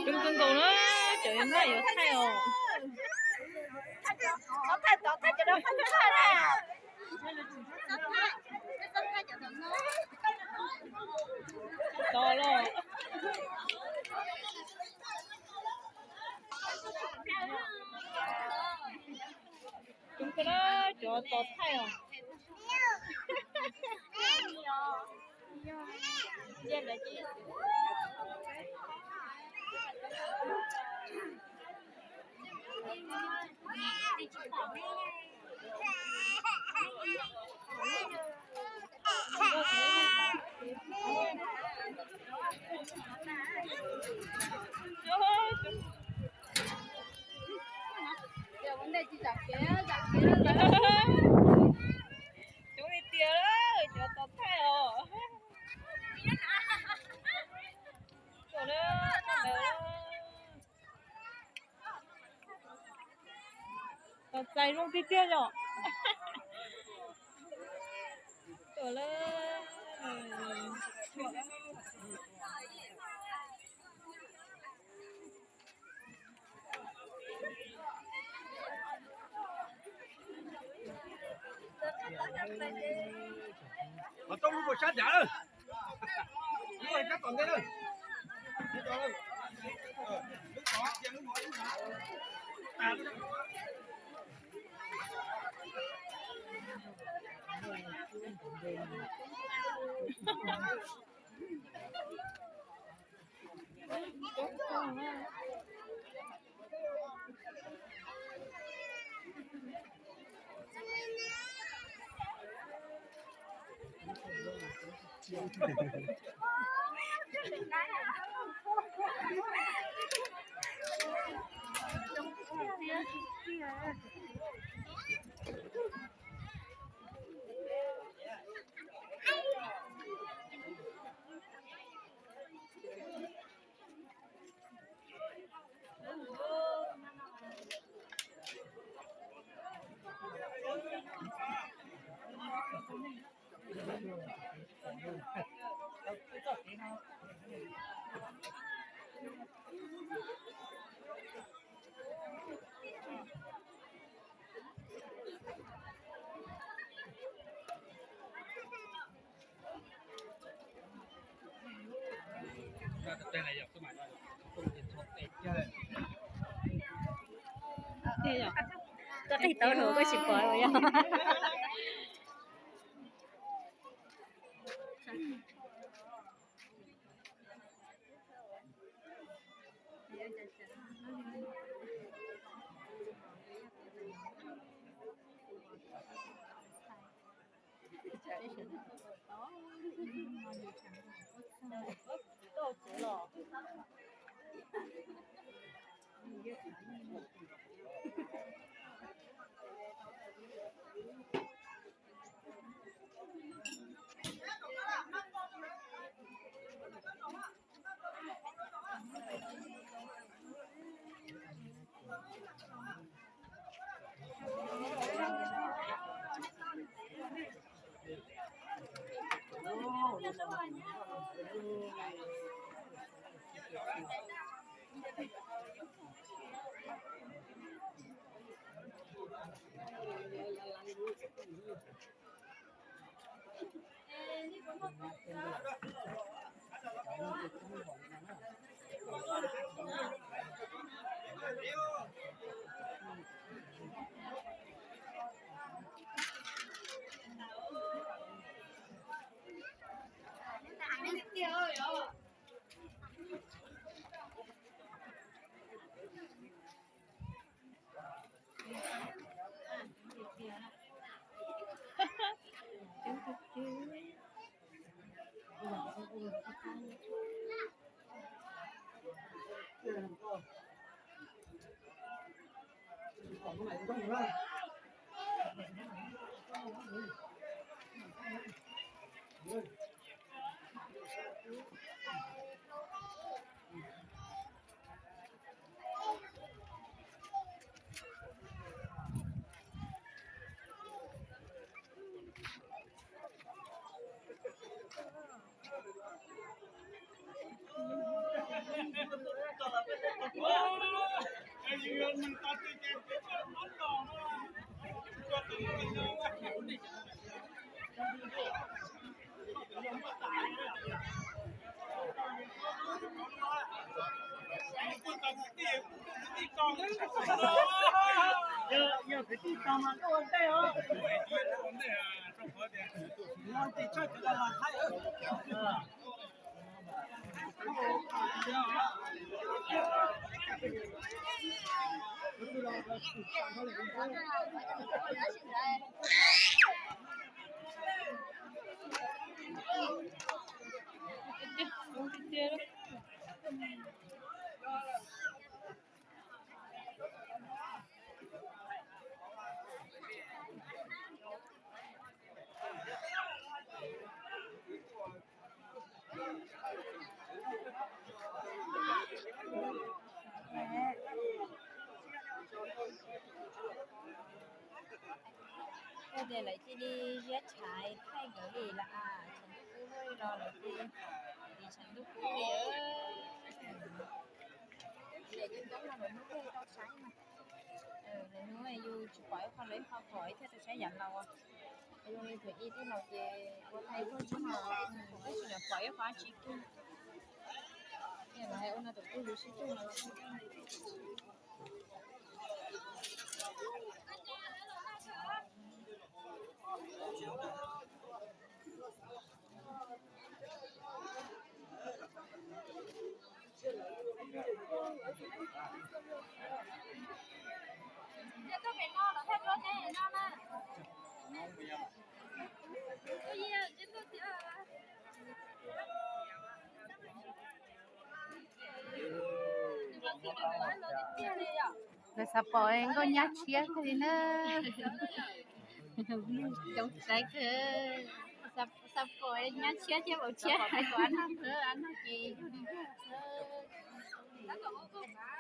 Coob kawg nkaus na, cov yuav noj yuav thaij os. Tod los. Coob kawg na, cov tos thaij os. Coob li tiag, cov tos thaij os. Tos txais zoo tiag tiag yom. Tuaj lawm. Ho tau lub pua sab nrad lawm. Lub sab tom ntej lawm. Koj qis tau dhau koj tsis pom yog. Yog kwv tij tau mas tuaj ua ntej os. Ces lawv cia li ziab tshais thaij nkawd li lawm as, tshav ntuj kub los lawv cia li, tshav ntuj kub li. Lawv coob coob no lawv muab thaij rau saib mas. Lawv hnub yus tsis pom ib qho lawv ib qho pom ib thiaj rau saib yam laus. Yus li thaum ub tej laus ces ua thaij tuaj tsob no, tab sis lawv pom ib qho dab tsi kiag. Lawv hais ua no tus twg yus sib cug no. Lawv xav pom nkauj nyab tshiab kawg li na. Coob saib kawg. Xav pom nyab tshiab thiab vauv tshiab. Ab no ces yog li ntawd.